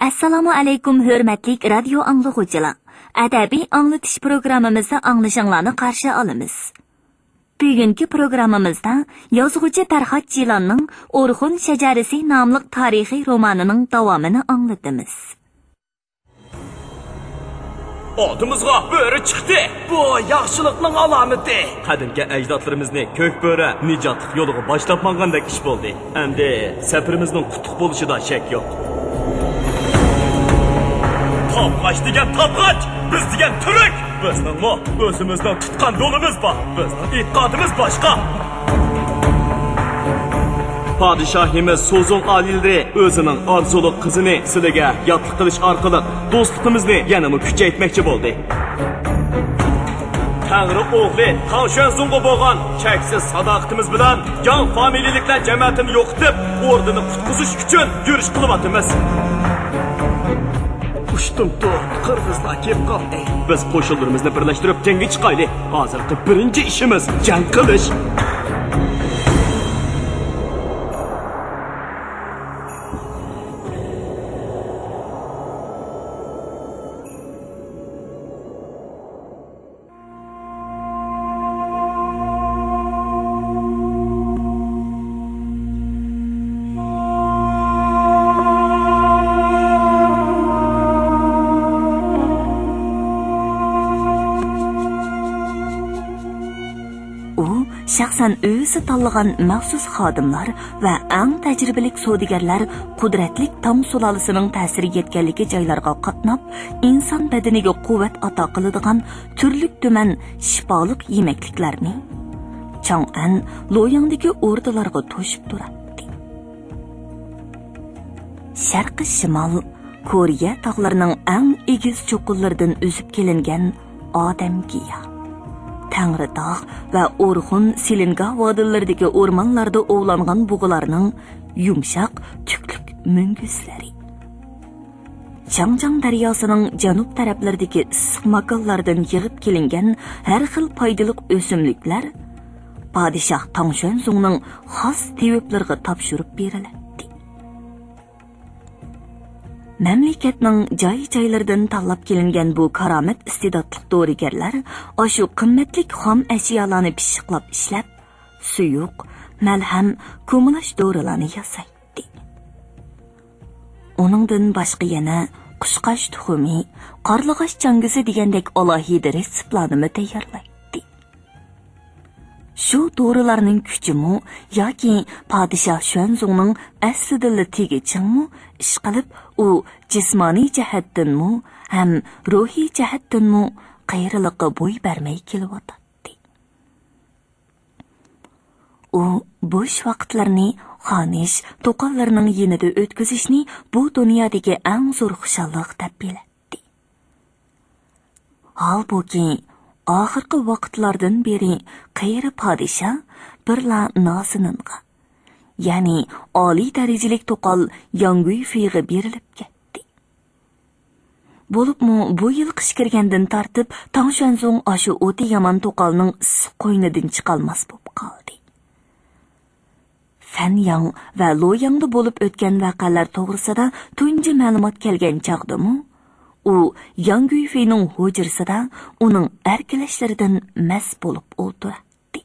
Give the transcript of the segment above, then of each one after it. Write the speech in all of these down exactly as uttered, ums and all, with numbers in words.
ئەسسالامۇ ئەلەيكۇم، ھۆرمەتلىك رادىيو ئاڭلىغۇچىلار! ئەدەبىي ئاڭلىتىش پروگراممىمىزدا ئاڭلىشىڭلارنى قارشى ئالىمىز. بۈگۈنكى پروگراممىمىزدا يازغۇچى پەرھات جىلاننىڭ ئورخۇن شەجەرىسى ناملىق تارىخىي رومانىنىڭ داۋامىنى ئاڭلىتىمىز. ئالدىمىزغا بۆرە چىقتى! بۇ ياخشىلىقنىڭ ئالامىتى! قەدىمكى ئەجدادلىرىمىزنى كۆك بۆرە نىجاتلىق يولىغا باشلاپ ماڭغاندەك ئىش بولدى. ئەمدى سەپىرىمىزنىڭ قۇتلۇق بولۇشىدا شەك يوق. تاپقاچ دېگەن تاپقاچ! بىز دېگەن تۈرك! بىزنىڭمۇ ئۆزىمىزنىڭ تۇتقان يولىمىز بار. بىزنىڭ ئېتىقادىمىز باشقا. پادىشاھىمىز سوزۇڭ ئالىيلىرى ئۆزىنىڭ ئارزۇلۇق قىزىنى سىلىگە ياتلىق قىلىش ئارقىلىق دوستلۇقىمىزنى يەنىمۇ كۈچەيتمەكچى بولدى. تەڭرى ئوغلى تاڭ شۈەنزۇڭغا بولغان چەكسىز ساداقىتىمىز بىلەن ياڭ فامىلىلىكلەر جەمەتىنى يوقىتىپ، ئوردىنى قۇتقۇزۇش ئۈچۈن يۈرۈش قىلىۋاتىمىز. ئۇشتۇمتۇت قىرغىزلار كېلىپ قالدى. بىز قوشۇنلىرىمىزنى بىرلەشتۈرۈپ جەڭگە چىقايلى. ھازىرقى بىرىنچى ئىشىمىز جەڭ قىلىش. ئۇ شەخسەن ئۆزى تاللىغان مەخسۇس خادىملار ۋە ئەڭ تەجرىبىلىك سودىگەرلەر قۇدرەتلىك تاڭ سۇلالىسىنىڭ تەسىرى يەتكەنلىكى جايلارغا قاتناپ، ئىنسان بەدىنىگە قۇۋۋەت ئاتا قىلىدىغان تۈرلۈك تۈمەن شىپالىق يېمەكلىكلەرنى چاڭئەن، لوياڭدىكى ئوردىلارغا توشۇپ تۇراتتى. شەرقىي شىمال كورېيە تاغلىرىنىڭ ئەڭ ئېگىز چوققىلىرىدىن ئۈزۈپ كېلىنگەن ئادەم گىياھ، تەڭرىتاغ ۋە ئورخۇن سېلىنگا ۋادىلىرىدىكى ئورمانلاردا ئوۋلانغان بۇغىلارنىڭ يۇمشاق تۈكلۈك مۈڭگۈزلىرى، چاڭجياڭ دەرياسىنىڭ جەنۇب تەرەپلىرىدىكى ئىسسىق ماكانلاردىن يىغىپ كېلىنگەن ھەر خىل پايدىلىق ئۆسۈملۈكلەر پادىشاھ تاڭ شۈەنزۇڭنىڭ خاس تېۋىپلىرىغا تاپشۇرۇپ بېرىلەتتى. مەملىكەتنىڭ جاي-جايلىرىدىن تاللاپ كېلىنگەن بۇ كارامەت ئىستېداتلىق دورىگەرلەر ئاشۇ قىممەتلىك خام ئەشيالارنى پىششىقلاپ ئىشلەپ، سۇيۇق، مەلھەم، كۇمىلاچ دورىلارنى ياسايتتى. ئۇنىڭدىن باشقا يەنە قۇشقاچ تۇخۇمى، قارلىغاچ چاڭگىسى دېگەندەك ئالاھىدە رېتسېپلارنىمۇ تەييارلايتتى. شۇ دورىلارنىڭ كۈچىمۇ ياكى پادىشاھ شۈەنزۇڭنىڭ ئەسلىدىنلا تېگى چىڭمۇ، ئىشقىلىپ ئۇ جىسمانىي جەھەتتىنمۇ ھەم روھىي جەھەتتىنمۇ قېرىلىققا بوي بەرمەي كېلىۋاتاتتى. ئۇ بوش ۋاقىتلىرىنى خانىش، توقاللىرىنىڭ يېنىدا ئۆتكۈزۈشنى بۇ دۇنيادىكى ئەڭ زور خۇشاللىق دەپ بىلەتتى. ھالبۇكى، ئاخىرقى ۋاقىتلاردىن بېرى قېرى پادىشاھ بىرلا نازىنىنغا، يەنى ئالىي دەرىجىلىك توقال ياڭ گۈيفېيغا بېرىلىپ كەتتى. بولۇپمۇ بۇ يىل قىش كىرگەندىن تارتىپ تاڭ شۈەنزۇڭ ئاشۇ ئوتى يامان توقالنىڭ ئىسسىق قوينىدىن چىقالماس بولۇپ قالدى. فەنياڭ ۋە لوياڭدا بولۇپ ئۆتكەن ۋەقەلەر توغرىسىدا تۇنجى مەلۇمات كەلگەن چاغدىمۇ، ئۇ ياڭ گۈيفېينىڭ ھۇجرىسىدا ئۇنىڭ ئەركىلەشلىرىدىن مەست بولۇپ ئولتۇراتتى.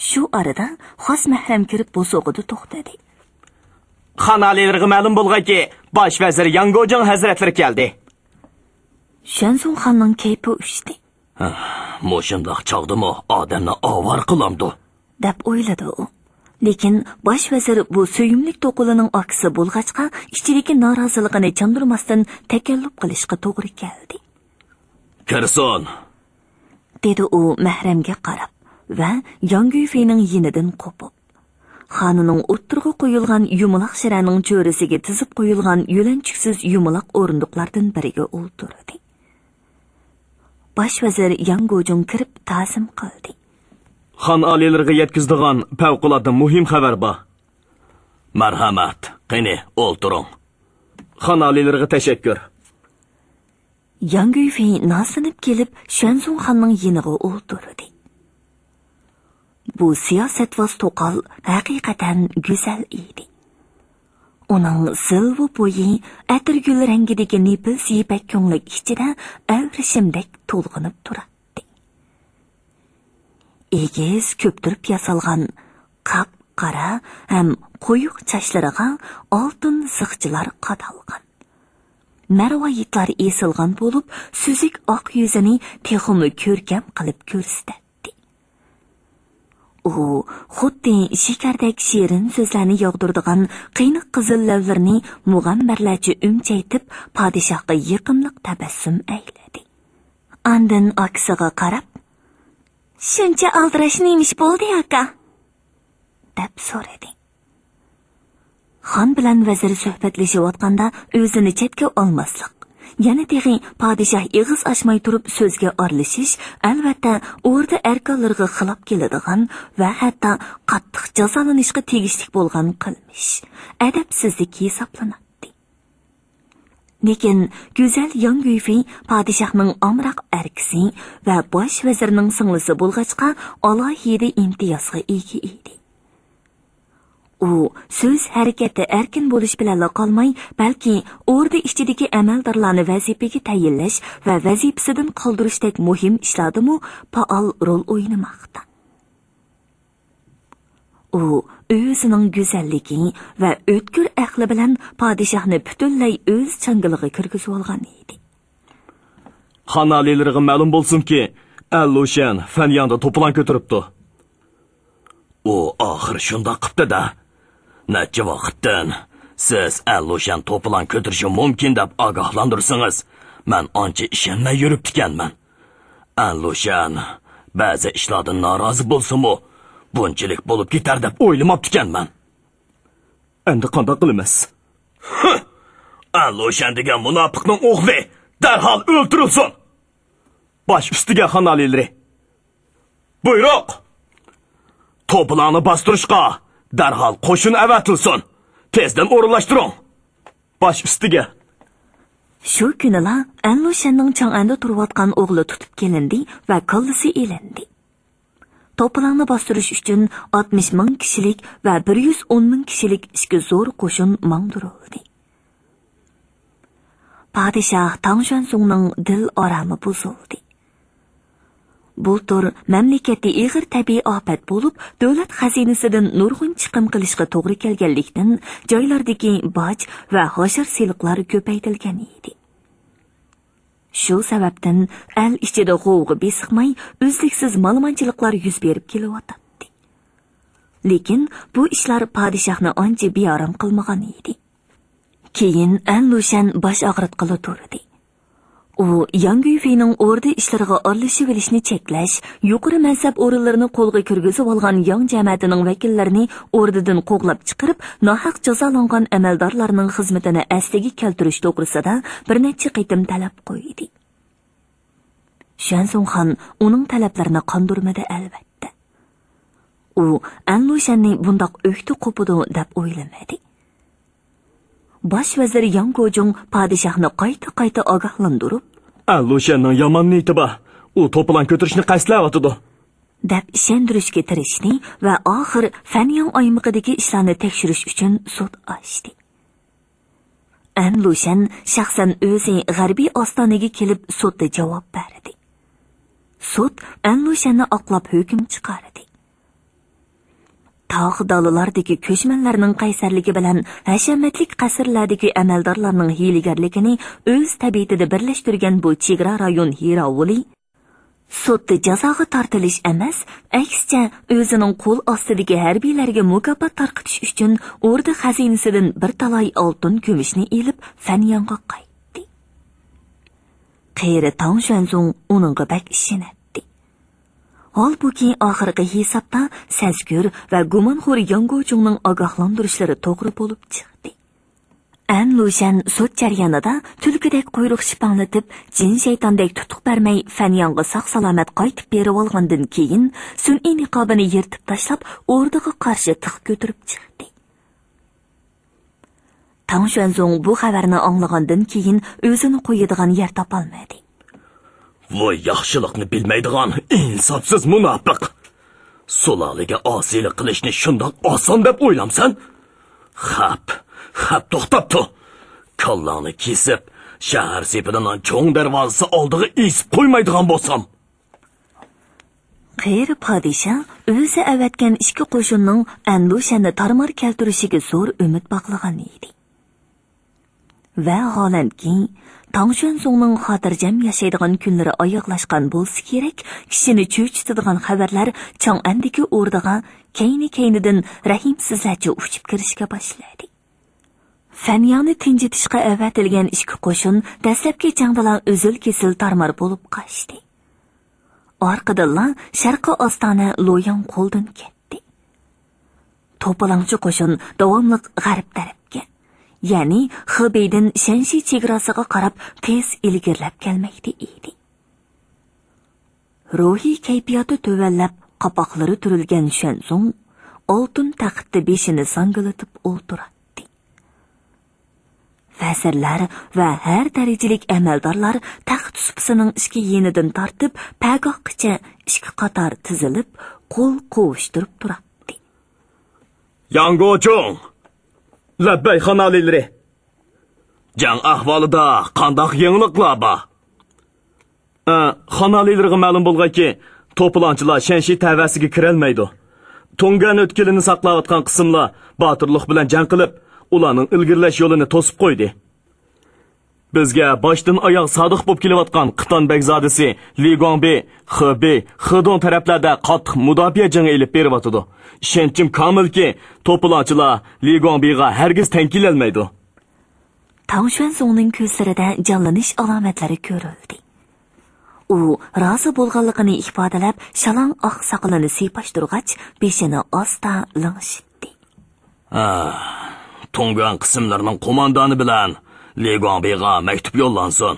شۇ ئارىدا خاس مەھرەم كىرىپ بوسۇغىدا توختىدى. خان ئالىيلىرىغا مەلۇم بولغايكى، باش ۋەزىر ياڭ گوجىڭ ھەزرەتلىرى كەلدى. شۈەنزۇڭ خاننىڭ كەيپى ئۇچتى. ھە، مۇشۇنداق چاغدىمۇ ئادەمنى ئاۋارە قىلامدۇ؟ دەپ ئويلىدى ئۇ. لېكىن باش ۋەزىر بۇ سۆيۈملۈك توقىلىنىڭ ئاكىسى بولغاچقا، ئىچىدىكى نارازىلىقىنى چاندۇرماستىن تەكەللۇپ قىلىشقا توغرا كەلدى. كىرسۇن! دېدى ئۇ مەھرەمگە قاراپ ۋە ياڭ گۈيفېينىڭ يېنىدىن قوپۇپ، خانىنىڭ ئوتتۇرىغا قويۇلغان يۇمىلاق شىرەنىڭ چۆرىسىگە تىزىپ قويۇلغان يۆلەنچۈكسىز يۇمىلاق ئورۇندۇقلاردىن بىرىگە ئولتۇردى. باش ۋەزىر ياڭ گوجۇڭ كىرىپ تازىم قىلدى. خان ئالىيلىرىغا يەتكۈزىدىغان پەۋقۇلئاددە مۇھىم خەۋەر بار. مەرھەمەت، قېنى، ئولتۇرۇڭ. خان ئالىيلىرىغا تەشەككۈر. ياڭ گۈيفېي نازلىنىپ كېلىپ شۈەنزۇڭ خاننىڭ يېنىغا ئولتۇردى. بۇ سىياسەتۋاز توقال ھەقىقەتەن گۈزەل ئىدى. ئۇنىڭ زىلۋا بويى ئەتىرگۈل رەڭگىدىكى نېپىز يىپەك كۆڭلەك ئىچىدە ئەۋرىشىمدەك تولغىنىپ تۇراتتى. ئېگىز كۆپتۈرۈپ ياسالغان قاپقارا ھەم قويۇق چاچلىرىغا ئالتۇن زىخچىلار قادالغان. مەرۋايىتلار ئېسىلغان بولۇپ، سۈزۈك ئاق يۈزىنى تېخىمۇ كۆركەم قىلىپ كۆرسىتەتتى. ئۇ خۇددى شېكەردەك شېرىن سۆزلەرنى ياغدۇرىدىغان قېنىق قىزىل لەۋلىرىنى مۇغەمبەرلەرچە ئۈمچەيتىپ، پادىشاھقا يېقىملىق تەبەسسۇم ئەيلىدى. ئاندىن ئاكىسىغا قاراپ، «شۇنچە ئالدىراش نېمىش بولدى، ئاكا؟» دەپ سورىدى. خان بىلەن ۋەزىر سۆھبەتلىشىۋاتقاندا ئۆزىنى چەتكە ئالماسلىق، يەنە تېخى پادىشاھ ئېغىز ئاچماي تۇرۇپ سۆزگە ئارىلىشىش، ئەلۋەتتە، ئوردا ئەركانلىرىغا خىلاپ كېلىدىغان ۋە ھەتتا قاتتىق جازالىنىشقا تېگىشلىك بولغان قىلمىش، ئەدەپسىزلىك ھېسابلىناتتى. لېكىن گۈزەل ياڭ گۈيفېي پادىشاھنىڭ ئامراق ئەركىسى ۋە باش ۋەزىرنىڭ سىڭلىسى بولغاچقا، ئالاھىدە ئىمتىيازغا ئىگە ئىدى. ئۇ سۆز ھەرىكەتتە ئەركىن بولۇش بىلەنلا قالماي، بەلكى ئوردا ئىچىدىكى ئەمەلدارلارنى ۋەزىپىگە تەيىنلەش ۋە ۋەزىپىسىدىن قالدۇرۇشتەك مۇھىم ئىشلاردىمۇ پائال رول ئوينىماقتا. ئۇ ئۆزىنىڭ گۈزەللىكى ۋە ئۆتكۈر ئەقلى بىلەن پادىشاھنى پۈتۈنلەي ئۆز چاڭگىلىغا كىرگۈزۈۋالغان ئىدى. خان ئالىيلىرىغا مەلۇم بولسۇنكى، ئەن لۇشەن فەنياڭدا توپىلاڭ كۆتۈرۈپتۇ. ئۇ ئاخىر شۇنداق قىپتۇ-دە. نەچچە ۋاقىتتىن سىز ئەن لۇشەن توپىلاڭ كۆتۈرۈشى مۇمكىن دەپ ئاگاھلاندۇرسىڭىز، مەن ئانچە ئىشەنمەي يۈرۈپتىكەنمەن. ئەن لۇشەن بەزى ئىشلاردىن نارازى بولسىمۇ، بۇنچىلىك بولۇپ كېتەر دەپ ئويلىماپتىكەنمەن. ئەمدى قانداق قىلىمىز؟ ئەن لۇشەن دېگەن مۇناپىقنىڭ ئوغلى دەرھال ئۆلتۈرۈلسۇن! باش ئۈستىگە، خان ئالىيلىرى! بۇيرۇق! توپىلاڭنى باستۇرۇشقا دەرھال قوشۇن ئەۋەتىلسۇن! تېزدىن ئورۇنلاشتۇرۇڭ! باش ئۈستىگە! شۇ كۈنىلا ئەن لۇشەننىڭ چاڭئەندە تۇرۇۋاتقان ئوغلى تۇتۇپ كېلىندى ۋە كاللىسى ئېلىندى. توپىلاڭنى باستۇرۇش ئۈچۈن ئاتمىش مىڭ كىشىلىك ۋە بىر يۈز ئون مىڭ كىشىلىك ئىككى زور قوشۇن ماڭدۇرۇلدى. پادىشاھ تاڭ شۈەنزۇڭنىڭ دىل ئارامى بۇزۇلدى. بۇلتۇر مەملىكەتتە ئېغىر تەبىئىي ئاپەت بولۇپ، دۆلەت خەزىنىسىدىن نۇرغۇن چىقىم قىلىشقا توغرا كەلگەنلىكتىن، جايلاردىكى باج ۋە ھاشار سېلىقلار كۆپەيتىلگەن ئىدى. شۇ سەۋەبتىن ئەل ئىچىدە غوۋغا بېسىقماي، ئۈزلۈكسىز مالىمانچىلىقلار يۈز بېرىپ كېلىۋاتاتتى. لېكىن بۇ ئىشلار پادىشاھنى ئانچە بىئارام قىلمىغان ئىدى. كېيىن ئەن لۇشەن باش ئاغرىتقىلى تۇردى. ئۇ ياڭ گۈيفېينىڭ ئوردا ئىشلىرىغا ئارىلىشىۋېلىشنى چەكلەش، يۇقىرى مەنسەپ ئورۇنلىرىنى قولغا كىرگۈزۈۋالغان ياڭ جەمەتىنىڭ ۋەكىللىرىنى ئوردىدىن قوغلاپ چىقىرىپ، ناھەق جازالانغان ئەمەلدارلارنىڭ خىزمىتىنى ئەسلىگە كەلتۈرۈش توغرىسىدا بىر نەچچە قېتىم تەلەپ قويدى. شۈەنزۇڭخان ئۇنىڭ تەلەپلىرىنى قاندۇرمىدى، ئەلۋەتتە. ئۇ ئەن لۇشەننى بۇنداق ئۆكتە قوپىدۇ دەپ ئويلىمىدى. باش ۋەزىر ياڭ گوجۇڭ پادىشاھنى قايتا-قايتا ئاگاھلاندۇرۇپ، ئەن لۇشەننىڭ يامان نىيىتى بار، ئۇ توپىلاڭ كۆتۈرۈشنى قەستلەۋاتىدۇ، دەپ ئىشەندۈرۈشكە تىرىشتى ۋە ئاخىر فەنياڭ ئايمىقىدىكى ئىشلارنى تەكشۈرۈش ئۈچۈن سوت ئاچتى. ئەن لۇشەن شەخسەن ئۆزى غەربىي ئاستانىگە كېلىپ سوتتا جاۋاب بەردى. سوت ئەن لۇشەننى ئاقلاپ ھۆكۈم چىقاردى. تاغ دالىلاردىكى كۆچمەنلەرنىڭ قەيسەرلىكى بىلەن ھەشەمەتلىك قەسىرلەردىكى ئەمەلدارلارنىڭ ھىيلىگەرلىكىنى ئۆز تەبىئىتىدە بىرلەشتۈرگەن بۇ چېگرا رايون ھىراۋۇلى سوتتا جازاغا تارتىلىش ئەمەس، ئەكسىچە، ئۆزىنىڭ قول ئاستىدىكى ھەربىيلەرگە مۇكاپات تارقىتىش ئۈچۈن ئوردا خەزىنىسىدىن بىر تالاي ئالتۇن كۈمۈشنى ئېلىپ، فەنياڭغا قايتتى. قېرى تاڭ شۈەنزۇڭ ئۇنىڭغا بەك ئىشىنەتتى. ھالبۇكى، ئاخىرقى ھېسابتا سەزگۈر ۋە گۇمانخور ياڭ گوجۇڭنىڭ ئاگاھلاندۇرۇشلىرى توغرا بولۇپ چىقتى. ئەن لۇشەن سوت جەريانىدا تۈلكىدەك قۇيرۇق شىپاڭلىتىپ، جىن شەيتاندەك تۇتۇق بەرمەي، فەنياڭغا ساق-سالامەت قايتىپ بېرىۋالغاندىن كېيىن، سۈنئىي نىقابىنى يىرتىپ تاشلاپ، ئوردىغا قارشى تىخ كۆتۈرۈپ چىقتى. تاڭ شۈەنزۇڭ بۇ خەۋەرنى ئاڭلىغاندىن كېيىن، ئۆزىنى قويىدىغان يەر تاپالمىدى. ۋاي ياخشىلىقنى بىلمەيدىغان ئىنساپسىز مۇناپىق! سۇلالىگە ئاسىيلىق قىلىشنى شۇنداق ئاسان دەپ ئويلامسەن؟ خەپ، خەپ توختاپتۇ. كاللاڭنى كېسىپ، شەھەر سېپىلىنىڭ چوڭ دەرۋازىسى ئالدىغا ئېسىپ قويمايدىغان بولسام. قېرى پادىشاھ ئۆزى ئەۋەتكەن ئىككى قوشۇننىڭ ئەنلۇشەننى تارمار كەلتۈرۈشىگە زور ئۈمىد باغلىغان ئىدى. ۋەھالەنكى، تاڭشۈەنزۇڭنىڭ خاتىرجەم ياشايدىغان كۈنلىرى ئاياغلاشقان بولسا كېرەك، كىشىنى چۆچۈتىدىغان خەۋەرلەر چاڭئەندىكى ئوردىغا كەينى-كەينىدىن رەھىمسىزلەرچە ئۇچۇپ كىرىشكە باشلىدى. فەنياڭنى تىنجىتىشقا ئەۋەتىلگەن ئىككى قوشۇن دەسلەپكى جەڭدىلا ئۈزۈل-كېسىل تارمار بولۇپ قاچتى. ئارقىدىنلا شەرقىي ئاستانە لوياڭ قولدىن كەتتى. توپىلاڭچى قوشۇن داۋاملىق غەرب تەرەپكە، يەنى خېبېيدىن شەنشى چېگراسىغا قاراپ تېز ئىلگىرىلەپ كەلمەكتە ئىدى. روھىي كەيپىياتى تۆۋەنلەپ، قاپاقلىرى تۈرۈلگەن شۈەنزۇڭ ئالتۇن تەختتە بېشىنى زاڭگىلىتىپ ئولتۇراتتى. ۋەزىرلەر ۋە ھەر دەرىجىلىك ئەمەلدارلار تەخت سۇپىسىنىڭ ئىككى يېنىدىن تارتىپ پەگاھقىچە ئىككى قاتار تىزىلىپ، قول قوۋۇشتۇرۇپ تۇراتتى. ياڭگوچۇڭ! لەببەي، خان ئالىيلىرى! جەڭ ئەھۋالىدا قانداق يېڭىلىقلار بار؟ ئە، خان ئالىيلىرىغا مەلۇم بولغايكى، توپىلاڭچىلار شەنشى تەۋەسىگە كىرەلمەيدۇ. تۇڭگەن ئۆتكىلىنى ساقلاۋاتقان قىسىملار باتۇرلۇق بىلەن جەڭ قىلىپ، ئۇلارنىڭ ئىلگىرىلەش يولىنى توسۇپ قويدى. بىزگە باشتىن ئاياغ سادىق بولۇپ كېلىۋاتقان قىتان بەگزادىسى لى گۇاڭبى، خېبېي، خېدوڭ تەرەپلەردە قاتتىق مۇداپىئە جېڭى ئېلىپ بېرىۋاتىدۇ. ئىشەنچىم كامىلكى، توپىلاڭچىلار لى گۇاڭبىغا ھەرگىز تەڭ كېلەلمەيدۇ. تاڭ شۈەنزۇڭنىڭ كۆزلىرىدە جانلىنىش ئالامەتلىرى كۆرۈلدى. ئۇ رازى بولغانلىقىنى ئىپادىلەپ، شالاڭ ئاق ساقىلىنى سىيپاشتۇرغاچ، بېشىنى ئاستا لىڭشىتتى. ھە، تۇڭگۇەن قىسىملىرىنىڭ قوماندانى بىلەن لى گۇاڭبىغا مەكتۇپ يوللانسۇن.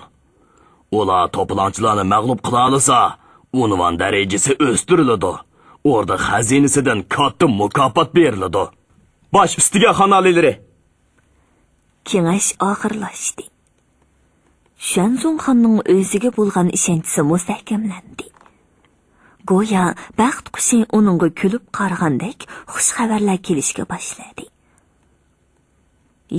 ئۇلار توپىلاڭچىلارنى مەغلۇپ قىلالىسا، ئۇنۋان دەرىجىسى ئۆستۈرۈلىدۇ. ئوردا خەزىنىسىدىن كاتتا مۇكاپات بېرىلىدۇ. باش ئۈستىگە، خان ئالىيلىرى! كېڭەش ئاخىرلاشتى. شۈەنزۇڭ خاننىڭ ئۆزىگە بولغان ئىشەنچىسى مۇستەھكەملەندى. گويا بەخت قۇشى ئۇنىڭغا كۈلۈپ قارىغاندەك خۇش خەۋەرلەر كېلىشكە باشلىدى.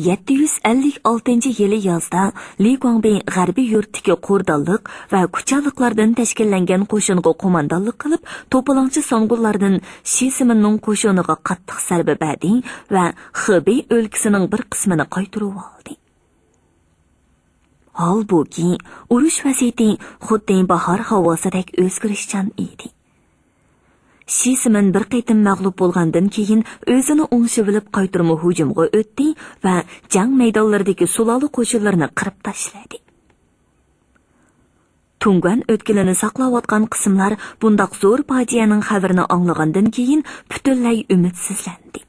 يەتتە يۈز ئەللىك ئالتىنچى يىلى يازدا لى گۇاڭبى غەربىي يۇرتتىكى قوردانلىق ۋە كۇچالىقلاردىن تەشكىللەنگەن قوشۇنغا قوماندانلىق قىلىپ، توپىلاڭچى سانغۇنلاردىن شى سىمىننىڭ قوشۇنىغا قاتتىق زەربە بەردى ۋە خېبېي ئۆلكىسىنىڭ بىر قىسمىنى قايتۇرۇۋالدى. ھالبۇكى، ئۇرۇش ۋەزىيىتى خۇددى باھار ھاۋاسىدەك ئۆزگىرىشچان ئىدى. شى سىمىن بىر قېتىم مەغلۇپ بولغاندىن كېيىن، ئۆزىنى ئوڭشىۋېلىپ قايتۇرما ھۇجۇمغا ئۆتتى ۋە جەڭ مەيدانلىرىدىكى سۇلالە قوشۇنلىرىنى قىرىپ تاشلىدى. تۇڭگۇەن ئۆتكىلىنى ساقلاۋاتقان قىسىملار بۇنداق زور پاجىئەنىڭ خەۋىرىنى ئاڭلىغاندىن كېيىن، پۈتۈنلەي ئۈمىدسىزلەندى.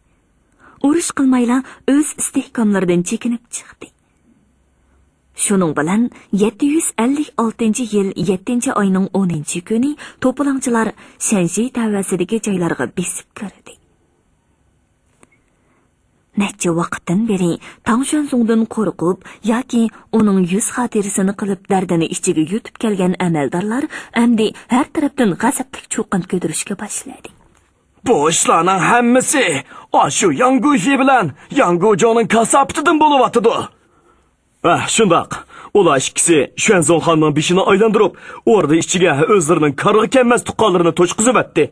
ئۇرۇش قىلمايلا ئۆز ئىستىھكاملىرىدىن چېكىنىپ چىقتى. شۇنىڭ بىلەن يەتتە يۈز ئەللىك ئالتىنچى يىل يەتتىنچى ئاينىڭ ئونىنچى كۈنى توپىلاڭچىلار شەنشى تەۋەسىدىكى جايلارغا بېسىپ كىردى. نەچچە ۋاقىتتىن بېرى تاڭ شۈەنزۇڭدىن قورقۇپ ياكى ئۇنىڭ يۈز خاتىرىسىنى قىلىپ دەردىنى ئىچىگە يۇتۇپ كەلگەن ئەمەلدارلار ئەمدى ھەر تەرەپتىن غەزەپلىك چۇقان كۆتۈرۈشكە باشلىدى. بۇ ئىشلارنىڭ ھەممىسى ئاشۇ ياڭ گۇيفې بىلەن ياڭ گۇجۇڭنىڭ كاساپىتىدىن بولۇۋاتىدۇ. ھە، شۇنداق. ئۇلار ئىككىسى شۈەنزۇڭ خاننىڭ بېشىنى ئايلاندۇرۇپ، ئوردا ئىچىگە ئۆزلىرىنىڭ كارىغا كەلمەس تۇغقانلىرىنى توشقۇزۇۋەتتى.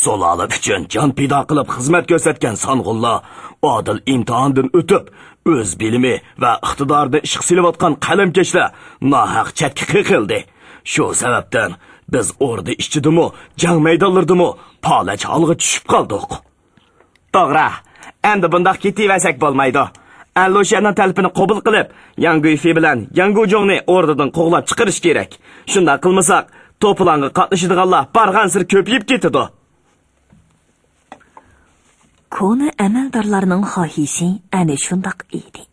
سۇلالە ئۈچۈن جان پىدا قىلىپ خىزمەت كۆرسەتكەن سانغۇنلار ئادىل ئىمتىھاندىن ئۆتۈپ، ئۆز بىلىمى ۋە ئىقتىدارىنى ئىشقا سېلىۋاتقان قەلەمكەشلەر ناھەق چەتكە قېقىلدى. شۇ سەۋەبتىن بىز ئوردا ئىچىدىمۇ، جەڭ مەيدانلىرىدىمۇ پالەچ ھالغا چۈشۈپ قالدۇق. توغرا، ئەمدى بۇنداق كېتىۋەرسەك بولمايدۇ. ئەنلۇشيەننىڭ تەلىپىنى قوبۇل قىلىپ، ياڭ گۇيفې بىلەن ياڭ گۇجۇڭنى ئوردىدىن قوغلاپ چىقىرىش كېرەك. شۇنداق قىلمىساق، توپىلاڭغا قاتنىشىدىغانلار بارغانسېرى كۆپىيىپ كېتىدۇ. كونا ئەمەلدارلارنىڭ خاھىشى ئەنە شۇنداق ئىدى.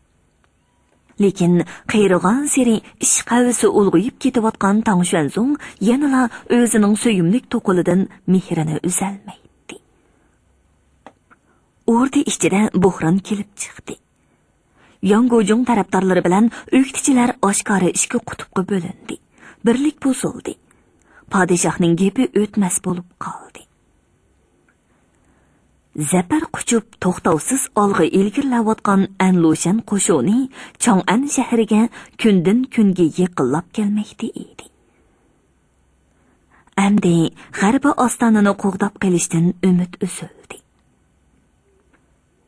لېكىن قېرىغانسېرى ئىشق ھەۋىسى ئۇلغىيىپ كېتىۋاتقان تاڭ شۈەنزۇڭ يەنىلا ئۆزىنىڭ سۆيۈملۈك توقىلىدىن مېھرىنى ئۈزەلمەيتتى. ئوردا ئىچىدە بوھران كېلىپ چىقتى. ياڭ گۇجۇڭ تەرەپدارلىرى بىلەن ئۆكتىچىلەر ئاشكارا ئىككى قۇتۇپقا بۆلۈندى. بىرلىك بۇزۇلدى. پادىشاھنىڭ گېپى ئۆتمەس بولۇپ قالدى. زەپەر قۇچۇپ، توختاۋسىز ئالغا ئىلگىرىلەۋاتقان ئەنلۇشەن قوشۇنى چاڭئەن شەھىرىگە كۈندىن-كۈنگە يېقىنلاپ كەلمەكتە ئىدى. ئەمدى غەربىي ئاستانىنى قوغداپ قېلىشتىن ئۈمىد ئۈزۈلدى.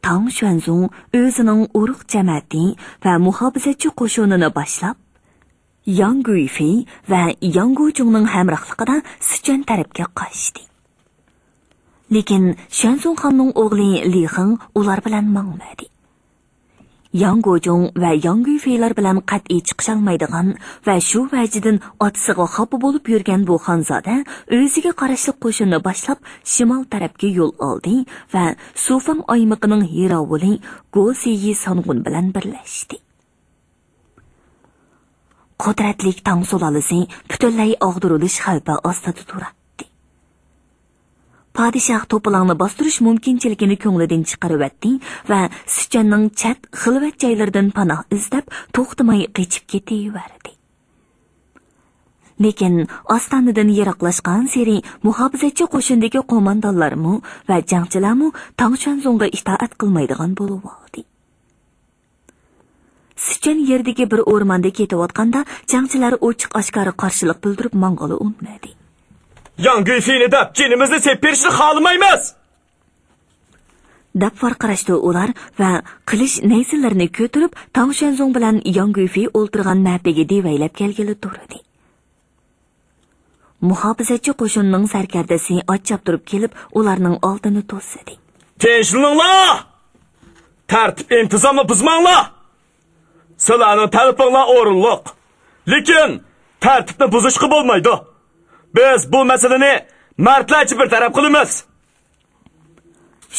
تاڭ شۈەنزۇڭ ئۆزىنىڭ ئۇرۇق جەمەتى ۋە مۇھاپىزەتچى قوشۇنىنى باشلاپ، ياڭ گۈيفېي ۋە ياڭ گوجۇڭنىڭ ھەمراھلىقىدا سىچۈەن تەرەپكە قاچتى. لېكىن شۈەنزۇڭ خاننىڭ ئوغلى لى خېڭ ئۇلار بىلەن ماڭمىدى. ياڭ گوجۇڭ ۋە ياڭ گۈيفېيلار بىلەن قەتئىي چىقىشالمايدىغان ۋە شۇ ۋەجىدىن ئاتىسىغا خاپا بولۇپ يۈرگەن بۇ خانزادە ئۆزىگە قاراشلىق قوشۇننى باشلاپ، شىمال تەرەپكە يول ئالدى ۋە سۇفېڭ ئايمىقىنىڭ ھېراۋۇلى گو سېيى سانغۇن بىلەن بىرلەشتى. قۇدرەتلىك تاڭ سۇلالىسى پۈتۈنلەي ئاغدۇرۇلۇش خەۋپى ئاستىدا تۇراتتى. پادىشاھ توپىلاڭنى باستۇرۇش مۇمكىنچىلىكىنى كۆڭلىدىن چىقىرىۋەتتى ۋە سىچۈەننىڭ چەت، خىلۋەت جايلىرىدىن پاناھ ئىزدەپ، توختىماي قېچىپ كېتىۋەردى. لېكىن ئاستانىدىن يىراقلاشقانسېرى مۇھاپىزەتچى قوشۇندىكى قوماندانلارمۇ ۋە جەڭچىلەرمۇ تاڭ شۈەنزۇڭغا ئىتائەت قىلمايدىغان بولۇۋالدى. سىچۈەن يېرىدىكى بىر ئورماندا كېتىۋاتقاندا، جەڭچىلەر ئوچۇق-ئاشكارا قارشىلىق بىلدۈرۈپ ماڭغىلى ئۇنىمىدى. ياڭ گۈيفېينى دەپ جېنىمىزنى سېلىپ بېرىشنى خالىمايمىز! دەپ ۋارقىراشتى ئۇلار ۋە قىلىچ نەيزىلىرىنى كۆتۈرۈپ، تاڭ شۈەنزۇڭ بىلەن ياڭ گۈيفېي ئولتۇرغان مەپىگە دېۋەيلەپ كەلگىلى تۇردى. مۇھاپىزەتچى قوشۇننىڭ سەركەردىسى ئات چاپتۇرۇپ كېلىپ، ئۇلارنىڭ ئالدىنى توسىدى. تىنچلىنىڭلار! تەرتىپ-ئىنتىزامنى بۇزماڭلار! سىلەرنىڭ تەلىپىڭلار ئورۇنلۇق. لېكىن تەرتىپنى بۇزۇشقا بولمايدۇ. بىز بۇ مەسىلىنى مەردلەرچە بىر تەرەپ قىلىمىز.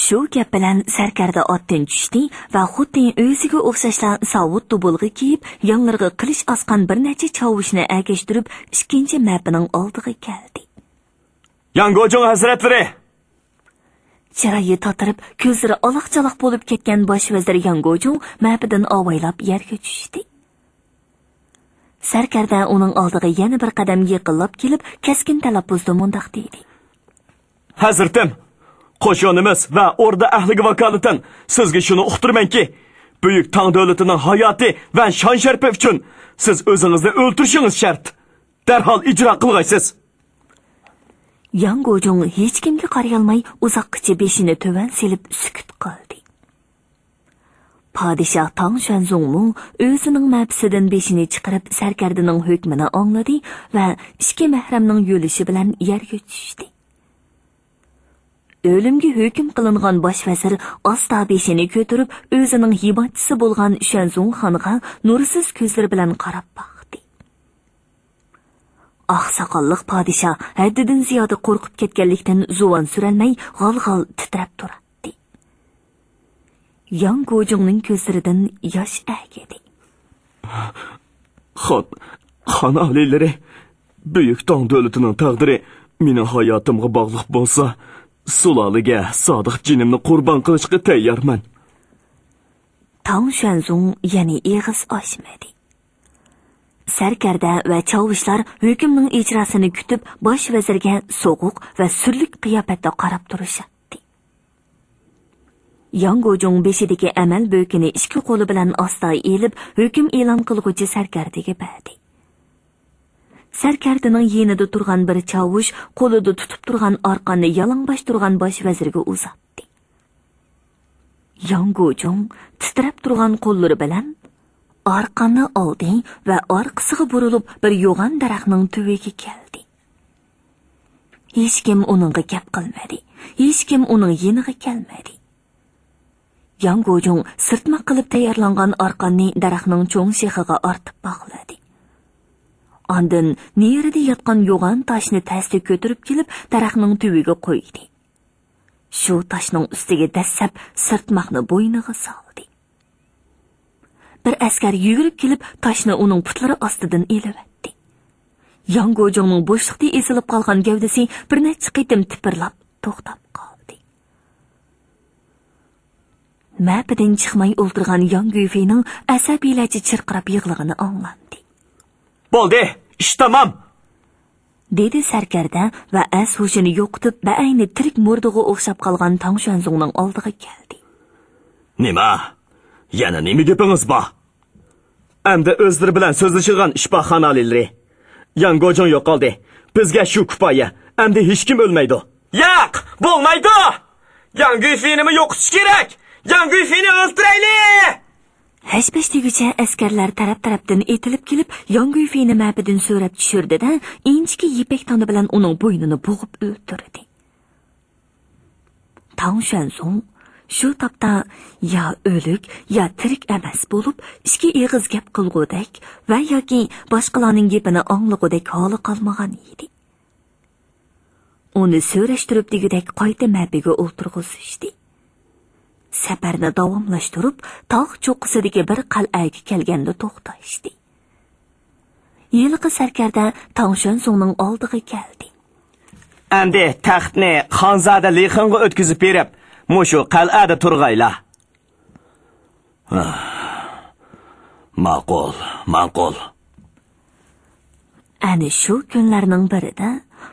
شۇ گەپ بىلەن سەركەردە ئاتتىن چۈشتى ۋە خۇددى ئۆزىگە ئوخشاشلا ساۋۇت دۇبۇلغا كىيىپ، يانلىرىغا قىلىچ ئاسقان بىر نەچچە چاۋۇشنى ئەگەشتۈرۈپ، ئىككىنچى مەپىنىڭ ئالدىغا كەلدى. ياڭ گوجۇڭ ھەزرەتلىرى! چىرايى تاتىرىپ، كۆزلىرى ئالاق-چالاق بولۇپ كەتكەن باش ۋەزىر ياڭ گوجۇڭ مەپىدىن ئاۋايلاپ يەرگە چۈشتى. سەركەردە ئۇنىڭ ئالدىغا يەنە بىر قەدەم يېقىنلاپ كېلىپ، كەسكىن تەلەپپۇزدا مۇنداق دېدى. ھەزرىتىم، قوشۇنىمىز ۋە ئوردا ئەھلىگە ۋاكالىتەن سىزگە شۇنى ئۇقتۇرىمەنكى، بۈيۈك تاڭ دۆلىتىنىڭ ھاياتى ۋە شان-شەرىپى ئۈچۈن سىز ئۆزىڭىزنى ئۆلتۈرۈشىڭىز شەرت. دەرھال ئىجرا قىلغايسىز. ياڭ گوجۇڭ ھېچكىمگە قارىيالماي، ئۇزاققىچە بېشىنى تۆۋەن سېلىپ سۈكۈت قىلدى. پادىشاھ تاڭ شۈەنزۇڭمۇ ئۆزىنىڭ مەپىسىدىن بېشىنى چىقىرىپ، سەركەردىنىڭ ھۆكمىنى ئاڭلىدى ۋە ئىككى مەھرەمنىڭ يۆلىشى بىلەن يەرگە چۈشتى. ئۆلۈمگە ھۆكۈم قىلىنغان باش ۋەزىر ئاستا بېشىنى كۆتۈرۈپ، ئۆزىنىڭ ھىمايىچىسى بولغان شۈەنزۇڭ خانغا نۇرسىز كۆزلىرى بىلەن قاراپ باقتى. ئاقساقاللىق پادىشاھ ھەددىدىن زىيادە قورقۇپ كەتكەنلىكتىن زۇۋان سۈرەلمەي، غال-غال تىترەپ تۇراتتى. ياڭ گوجۇڭنىڭ كۆزلىرىدىن ياش ئەگىدى. خان، خان ئالىيلىرى، بۈيۈك تاڭ دۆلىتىنىڭ تەقدىرى مېنىڭ ھاياتىمغا باغلىق بولسا، سۇلالىگە سادىق جېنىمنى قۇربان قىلىشقا تەييارمەن. تاڭ شۈەنزۇڭ يەنە ئېغىز ئاچمىدى. سەركەردە ۋە چاۋۇشلار ھۆكۈمنىڭ ئىجراسىنى كۈتۈپ، باش ۋەزىرگە سوغۇق ۋە سۈرلۈك قىياپەتتە قاراپ تۇرۇشاتتى. ياڭ گوجۇڭ بېشىدىكى ئەمەل بۆكىنى ئىككى قولى بىلەن ئاستا ئېلىپ، ھۆكۈم ئېلان قىلغۇچى سەركەردىگە بەردى. سەركەردىنىڭ يېنىدا تۇرغان بىر چاۋۇش قولىدا تۇتۇپ تۇرغان ئارقاننى يالىڭباش تۇرغان باش ۋەزىرگە ئۇزاتتى. ياڭ گوجۇڭ تىترەپ تۇرغان قوللىرى بىلەن ئارقاننى ئالدى ۋە ئارقىسىغا بۇرۇلۇپ، بىر يوغان دەرەخنىڭ تۈۋىگە كەلدى. ھېچكىم ئۇنىڭغا گەپ قىلمىدى. ھېچكىم ئۇنىڭ يېنىغا كەلمىدى. ياڭ گوجۇڭ سىرتماق قىلىپ تەييارلانغان ئارقاننى دەرەخنىڭ چوڭ شېخىغا ئارتىپ باغلىدى. ئاندىن نېرىدە ياتقان يوغان تاشنى تەستە كۆتۈرۈپ كېلىپ، دەرەخنىڭ تۈۋىگە قويدى. شۇ تاشنىڭ ئۈستىگە دەسسەپ، سىرتماقنى بوينىغا سالدى. بىر ئەسكەر يۈگۈرۈپ كېلىپ، تاشنى ئۇنىڭ پۇتلىرى ئاستىدىن ئېلىۋەتتى. ياڭ گوجۇڭنىڭ بوشلۇقتا ئېزىلىپ قالغان گەۋدىسى بىر نەچچە قېتىم تىپىرلاپ توختاپ قالدى. مەپىدىن چىقماي ئولتۇرغان ياڭ گۈيفېينىڭ ئەسەبىيلەرچە چىرقىراپ يىغلىغىنى ئاڭلاندى. بولدى، ئىش تامام. دېدى سەركەردە ۋە ئەس-ھوشىنى يوقىتىپ، بەئەينى تىرىك مۇردىغا ئوخشاپ قالغان تاڭ شۈەنزۇڭنىڭ ئالدىغا كەلدى. نېمە؟ يەنە نېمە گېپىڭىز بار؟ ئەمدى ئۆزلىرى بىلەن سۆزلىشىدىغان ئىش بار، خان ئالىيلىرى. ياڭ گوجۇڭ يوقالدى. بىزگە شۇ كۇپايە. ئەمدى ھېچكىم ئۆلمەيدۇ. ياق، بولمايدۇ! ياڭ گۈيفېنىمۇ يوقىتىش كېرەك! ياڭ گۈيفېنى ئۆلتۈرەيلى! ھەش-پەش دېگۈچە ئەسكەرلەر تەرەپ-تەرەپتىن ئېتىلىپ كېلىپ، ياڭ گۈيفېنى مەپىدىن سۆرەپ چۈشۈردى-دە، ئىنچىكە يىپەك تانا بىلەن ئۇنىڭ بوينىنى بوغۇپ ئۆلتۈردى. تاڭ شۈەنزۇڭ شۇ تاپتا يا ئۆلۈك، يا تىرىك ئەمەس بولۇپ، ئىككى ئېغىز گەپ قىلغۇدەك ۋە ياكى باشقىلارنىڭ گېپىنى ئاڭلىغۇدەك ھالى قالمىغان ئىدى. ئۇنى سۆرەشتۈرۈپ دېگۈدەك قايتا مەپىگە ئولتۇرغۇزۇشتى. سەپەرنى داۋاملاشتۇرۇپ، تاغ چوققىسىدىكى بىر قەلئەگە كەلگەندە توختاشتى. ھېلىقى سەركەردە تاڭ شۈەنزۇڭنىڭ ئالدىغا كەلدى. ئەمدى تەختنى خانزادە لىخېڭغا ئۆتكۈزۈپ بېرىپ، مۇشۇ قەلئەدە تۇرغايلا. ماقۇل، ماقۇل. ئەنە شۇ كۈنلەرنىڭ بىرىدە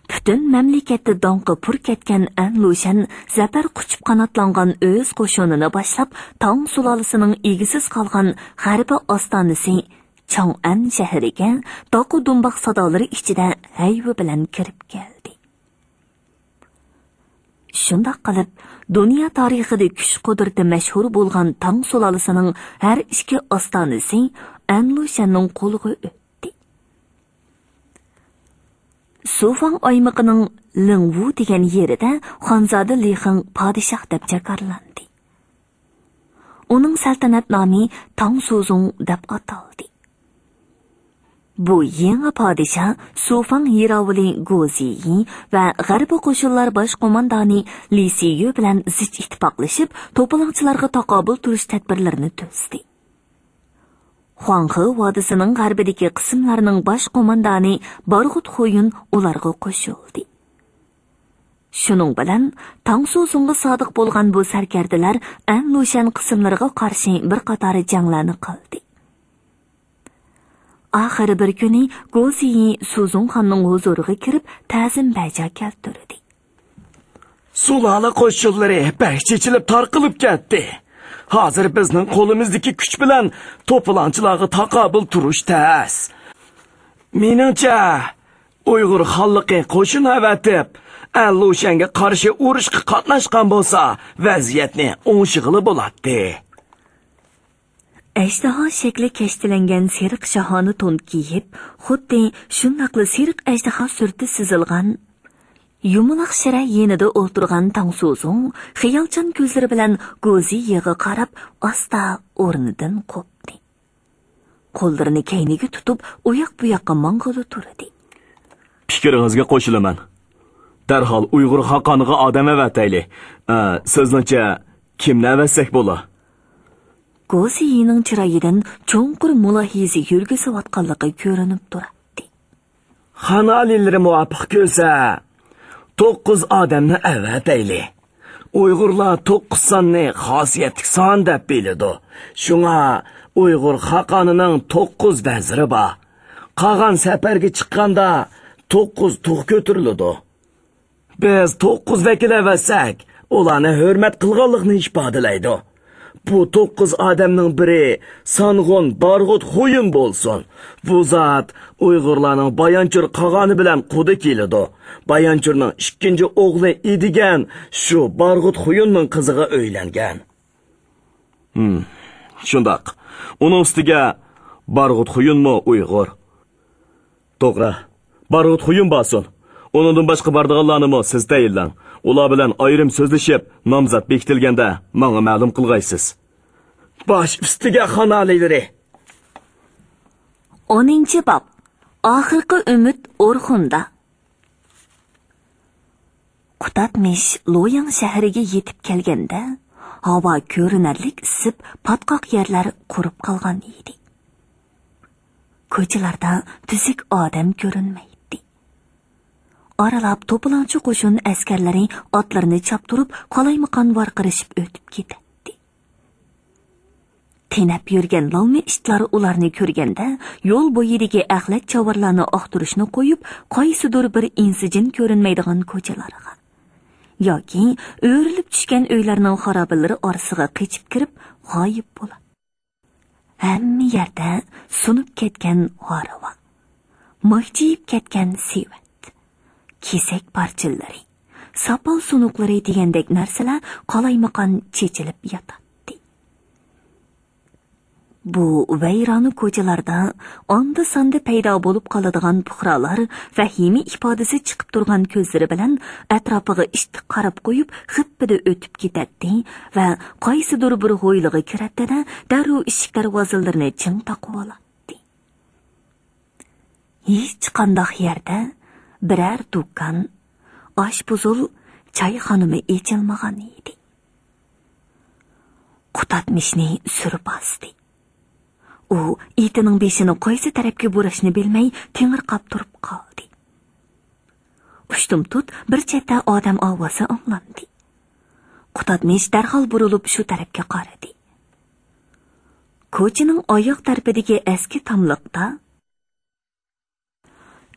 پۈتۈن مەملىكەتتە داڭقى پۇر كەتكەن ئەن لۇشەن زەپەر قۇچۇپ قاناتلانغان ئۆز قوشۇنىنى باشلاپ، تاڭ سۇلالىسىنىڭ ئىگىسىز قالغان غەربىي ئاستانىسى چاڭئەن شەھىرىگە داقا دۇمباق سادالىرى ئىچىدە ھەيۋە بىلەن كىرىپ كەلدى. شۇنداق قىلىپ، دۇنيا تارىخىدا كۈچ-قۇدرىتى مەشھۇر بولغان تاڭ سۇلالىسىنىڭ ھەر ئىككى ئاستانىسى ئەنلۇشەننىڭ قولىغا ئۆتتى. سۇفاڭ ئايمىقىنىڭ لىڭۋۇ دېگەن يېرىدە خانزادە لىخېڭ پادىشاھ دەپ جاكارلاندى. ئۇنىڭ سەلتەنەت نامى تاڭ سۇزۇڭ دەپ ئاتالدى. بۇ يېڭى پادىشاھ سۇفاڭ يىراۋۇلى گوزىيى ۋە غەربىي قوشۇنلار باش قوماندانى لى سىيۈ بىلەن زىچ ئىتتىپاقلىشىپ، توپىلاڭچىلارغا تاقابىل تۇرۇش تەدبىرلىرىنى تۈزدى. خۇاڭخې ۋادىسىنىڭ غەربىدىكى قىسىملارنىڭ باش قوماندانى بارغۇت خۇيۈن ئۇلارغا قوشۇلدى. شۇنىڭ بىلەن تاڭ سۇزۇڭغا سادىق بولغان بۇ سەركەردىلەر ئەن لۇشەن قىسىملىرىغا قارشى بىر قاتار جەڭلەرنى قىلدى. ئاخىرى بىر كۈنى گوزىيى سۇزۇڭخاننىڭ ھۇزۇرىغا كىرىپ، تەزىم بەجا كەلتۈردى. سۇلالە قوشۇنلىرى بەك چېچىلىپ تارقىلىپ كەتتى. ھازىر بىزنىڭ قولىمىزدىكى كۈچ بىلەن توپىلاڭچىلارغا تاقابىل تۇرۇش تەس. مېنىڭچە، ئۇيغۇر خانلىقى قوشۇن ئەۋەتىپ، ئەنلۇشەنگە قارشى ئۇرۇشقا قاتناشقان بولسا، ۋەزىيەتنى ئوڭشىغىلى بولاتتى. ئەجدىھا شەكلى كەشتىلەنگەن سېرىق شاھانە تون كىيىپ، خۇددى شۇنداقلا سېرىق ئەجدىھا سۈرىتى سىزىلغان يۇمىلاق شىرە يېنىدا ئولتۇرغان تاڭ سۇزۇڭ خىيالچان كۆزلىرى بىلەن گوزىيىغا قاراپ ئاستا ئورنىدىن قوپتى. قوللىرىنى كەينىگە تۇتۇپ، ئۇياق-بۇياققا ماڭغىلى تۇردى. پىكرىڭىزگە قوشۇلىمەن. دەرھال ئۇيغۇر خاقانىغا ئادەم ئەۋەتەيلى. ئە، سىزنىڭچە، كىمنى ئەۋەتسەك بولا؟ گوسىيىنىڭ چىرايىدىن چوڭقۇر مۇلاھىزە يۈرگۈزۈۋاتقانلىقى كۆرۈنۈپ تۇراتتى. خان ئالىيلىرى مۇۋاپىق كۆرسە، توققۇز ئادەمنى ئەۋەتەيلى. ئۇيغۇرلار توققۇز ساننى خاسىيەتلىك سان دەپ بىلىدۇ. شۇڭا ئۇيغۇر خاقانىنىڭ توققۇز ۋەزىرى بار. قاغان سەپەرگە چىققاندا توققۇز تۇغ كۆتۈرۈلىدۇ. بىز توققۇز ۋەكىل ئەۋەتسەك، ئۇلارنى ھۆرمەت قىلغانلىقنى ئىپادىلەيدۇ. بۇ توققۇز ئادەمنىڭ بىرى سانغۇن بارغۇت خۇيۇن بولسۇن. بۇ زات ئۇيغۇرلارنىڭ بايانچۇر قاغانى بىلەن قۇدا كېلىدۇ. بايانچۇرنىڭ ئىككىنچى ئوغلى ئىدىگەن شۇ بارغۇت خۇيۇننىڭ قىزىغا ئۆيلەنگەن. ھىم، شۇنداق. ئۇنىڭ ئۈستىگە بارغۇت خۇيۇنمۇ ئۇيغۇر. توغرا. بارغۇت خۇيۇن بارسۇن. ئۇنىڭدىن باشقا بارىدىغانلارنىمۇ سىز تەيىنلەڭ. ئۇلار بىلەن ئايرىم سۆزلىشىپ، نامزات بېكىتىلگەندە ماڭا مەلۇم قىلغايسىز. باش ئۈستىگە خان ئالىيلىرى. ئونىنچى باب. ئاخىرقى ئۈمىد ئورخۇندا. قۇتادمىش لوياڭ شەھىرىگە يېتىپ كەلگەندە، ھاۋا كۆرۈنەرلىك ئىسسىپ، پاتقاق يەرلەر قۇرۇپ قالغان ئىدى. كوچىلاردا تۈزۈك ئادەم كۆرۈنمەيتتى. ئارىلاپ توپىلاڭچى قوشۇن ئەسكەرلىرى ئاتلىرىنى چاپتۇرۇپ، قالايمىقان ۋارقىرىشىپ ئۆتۈپ كېتەتتى. تېنەپ يۈرگەن لالما ئىتلار ئۇلارنى كۆرگەندە، يول بويىدىكى ئەخلەت چاۋارلارنى ئاختۇرۇشنى قويۇپ، قايسىدۇر بىر ئىنسىجىن كۆرۈنمەيدىغان كوچىلارغا ياكى ئۆرۈلۈپ چۈشكەن ئۆيلەرنىڭ خارابىلىرى ئارىسىغا قېچىپ كىرىپ غايىب بولاتتى. ھەممە يەردە سۇنۇپ كەتكەن ھارۋا، مىخچىيىپ كەتكەن سېۋەت، كېسەك پارچىلىرى، ساپال سۇنۇقلىرى دېگەندەك نەرسىلەر قالايمىقان چېچىلىپ ياتاتتى. بۇ ۋەيرانە كوچىلاردا ئاندا-ساندا پەيدا بولۇپ قالىدىغان پۇقرالار ۋەھىمە ئىپادىسى چىقىپ تۇرغان كۆزلىرى بىلەن ئەتراپىغا ئىتتىك قاراپ قويۇپ، غىپپىدە ئۆتۈپ كېتەتتى ۋە قايسىدۇر بىر ھويلىغا كىرەتتى-دە، دەررۇ ئىشىك دەرۋازىلىرىنى چىڭ تاقىۋالاتتى. ھېچقانداق يەردە بىرەر دۇكان، ئاشپۇزۇل، چايخانىمۇ ئېچىلمىغان ئىدى. قۇتادمىشنى سۈر باستى. ئۇ ئېتىنىڭ بېشىنى قايسى تەرەپكە بۇراشنى بىلمەي تېڭىرقاپ تۇرۇپ قالدى. ئۇشتۇمتۇت بىر چەتتە ئادەم ئاۋازى ئاڭلاندى. قۇتادمىش دەرھال بۇرۇلۇپ شۇ تەرەپكە قارىدى. كوچىنىڭ ئاياغ تەرىپىدىكى ئەسكى تاملىقتا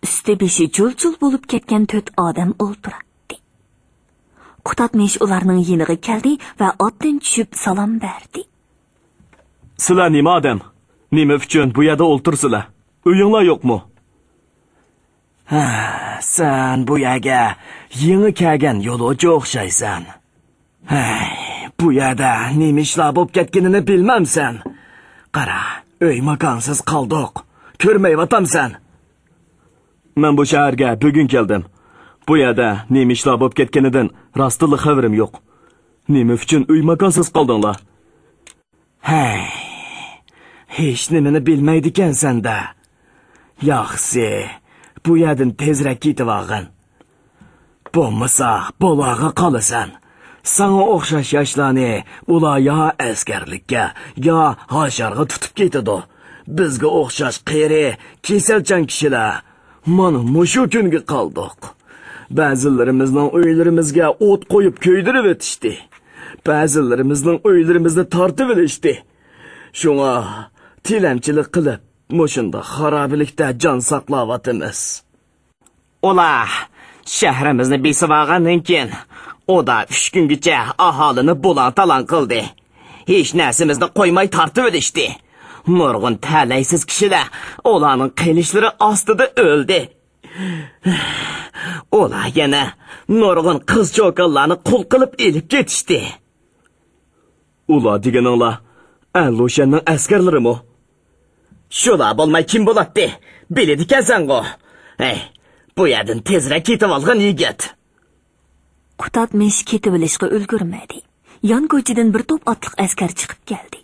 ئۈستى بېشى جۇل-جۇل بولۇپ كەتكەن تۆت ئادەم ئولتۇراتتى. قۇتادمىش ئۇلارنىڭ يېنىغا كەلدى ۋە ئاتتىن چۈشۈپ سالام بەردى. سىلەر نېمە ئادەم؟ نېمە ئۈچۈن بۇ يەردە ئولتۇرسىلەر؟ ئۆيۈڭلار يوقمۇ؟ ھە، سەن بۇ يەرگە يېڭى كەلگەن يولۇچى ئوخشايسەن. ھەي، بۇ يەردە نېمە ئىشلار بولۇپ كەتكىنىنى بىلمەمسەن؟ قارا، ئۆي ماكانسىز قالدۇق. كۆرمەيۋاتامسەن؟ مەن بۇ شەھەرگە بۈگۈن كەلدىم. بۇ يەردە نېمە ئىشلار بولۇپ كەتكىنىدىن راستتىنلا خەۋىرىم يوق. نېمە ئۈچۈن ئۆي ماكانسىز قالدىڭلار؟ ھەي، ھېچنېمىنى بىلمەيدىكەنسەن-دە. ياخشى، بۇ يەردىن تېزرەك كېتىۋالغىن. بولمىسا، بولاغا قالىسەن. ساڭا ئوخشاش ياشلارنى ئۇلار يا ئەسكەرلىككە، يا ھاشارغا تۇتۇپ كېتىدۇ. بىزگە ئوخشاش قېرى، كېسەلچان كىشىلەر مانا مۇشۇ كۈنگە قالدۇق. بەزىلىرىمىزنىڭ ئۆيلىرىمىزگە ئوت قويۇپ كۆيدۈرۈۋېتىشتى. بەزىلىرىمىزنىڭ ئۆيلىرىمىزنى تارتىۋېلىشتى. شۇڭا تىلەمچىلىك قىلىپ، مۇشۇنداق خارابىلىكتە جان ساقلاۋاتىمىز. ئۇلار شەھىرىمىزنى بېسىۋالغاندىن كېيىن، ئۇدا ئۈچ كۈنگىچە ئاھالىنى بۇلاڭ-تالاڭ قىلدى. ھېچ نەرسىمىزنى قويماي تارتىۋېلىشتى. نۇرغۇن تەلەيسىز كىشىلەر ئۇلارنىڭ قىلىچلىرى ئاستىدا ئۆلدى. ئۇلار يەنە نۇرغۇن قىز-چوكانلارنى قۇل قىلىپ ئېلىپ كېتىشتى. ئۇلار دېگىنىڭلار ئەنلۇشەننىڭ ئەسكەرلىرىمۇ؟ شۇلار بولماي كىم بولاتتى؟ بىلىدىكەنسەنغۇ. ھەي، بۇ يەردىن تېزرەك كېتىۋالغىن، يىگىت. قۇتادمىش كېتىۋېلىشقا ئۈلگۈرمىدى. يان كوچىدىن بىر توپ ئاتلىق ئەسكەر چىقىپ كەلدى.